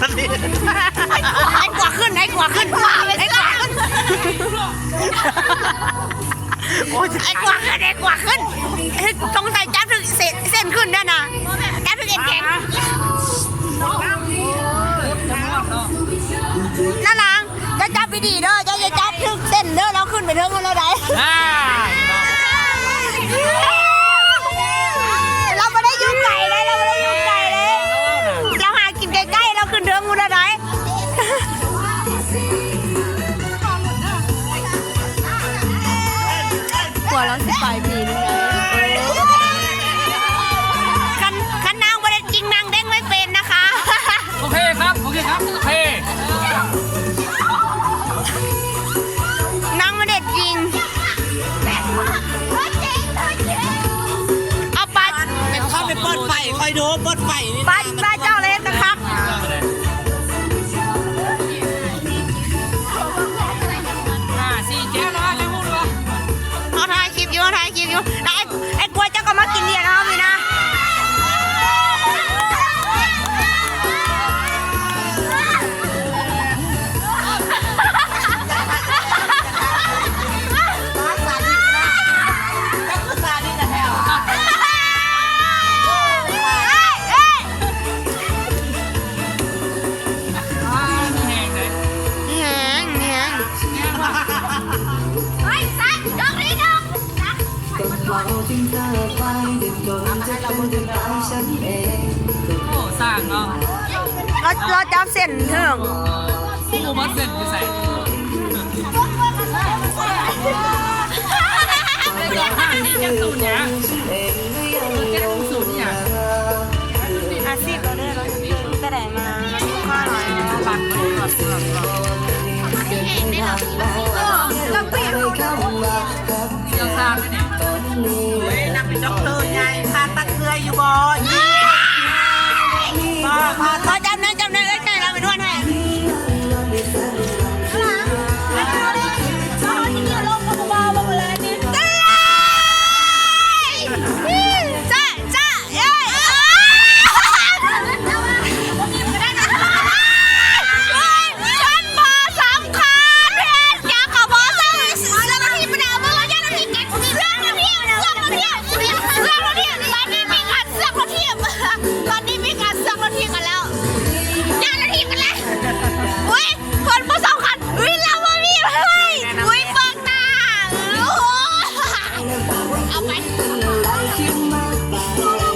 ໄອ້ກວາງຂຶ້ນ ໄອ້ກວາງຂຶ້ນ ໄອ້ກວາງຂຶ້ນ ໂອ້ຍ ໄອ້ກວາງຂຶ້ນ ໄອ້ກວາງຂຶ້ນ ເຮັດ ສົງໄສຈັບຖືກເສັ້ນ ເສັ້ນຂຶ້ນເດ້ນະ ຈັບຖືກເອັນແຂງ ນາລາງ ເຈົ້າຈັບດີໆເດີ ເຈົ້າຢ່າຈັບຖືກເສັ້ນເດີ ລາວຂຶ້ນໄປເທິງພຸ້ນແລ້ວໃດ໋ ລາວບໍ່ໄດ້ຢູ່ໄກເດ້ ລາວບໍ່ໄດ້ຢູ່ໄກເດ້ ລາວຫາກິນໃກ້ໆ ລາວຂຶ້ນເທິງພຸ້ນແລ້ວໃດ໋. ກວ່າລາວຊິໄປປີໜຶ່ງໄດ້ ຄັນ ຄັນນາງບໍ່ໄດ້ຈິງ ນາງເດ້ງໄວ້ເປັນນະຄະ. ໂອເຄຄັບ ໂອເຄຄັບ ໂອເຄ ນາງບໍ່ໄດ້ຈິງ ເອົາໄປ ເຂົ້າໄປເປີດໄຟ ຄອຍດູເປີດໄຟນີ້ ໄປ ໄປ ເຈົ້າເລີຍກະຄັກ. ຫ້າ ສີ່ ແກ້ວແລ້ວ ເຮົາຖ່າຍຄລິບຢູ່ ເຮົາຖ່າຍຄລິບຢູ່ ໄອ້ ໄອ້ກວຍ ເຈົ້າກໍມາກິນເບຍນຳເຮົານີ້ນະ. ແຮງ ແຮງ ໂອ້ ສ້າງເນາະ ລາວ ລາວຈັບເສັ້ນເທິງ ຮູ້ວ່າເສັ້ນຢູ່ໃສ ເຈັດສູນຫຍັງ ເຈັດສູນຫຍັງ ອາຊີບລາວເດີ ລາວໄປໃດມາ ລາວມີຄວາມຫຼາຍ ລາວບັກ ລາວເຊື່ອມ ລາວ ລາວເປັນ ຊ່ຽວຊານເດ້ນີ້ ໂອ້ຍ ນາງເປັນດັອກເຕີໃຫຍ່ ຜ່າຕັດເຄືອຢູ່ບໍ່? ບໍ່ ຜ່າຕັດ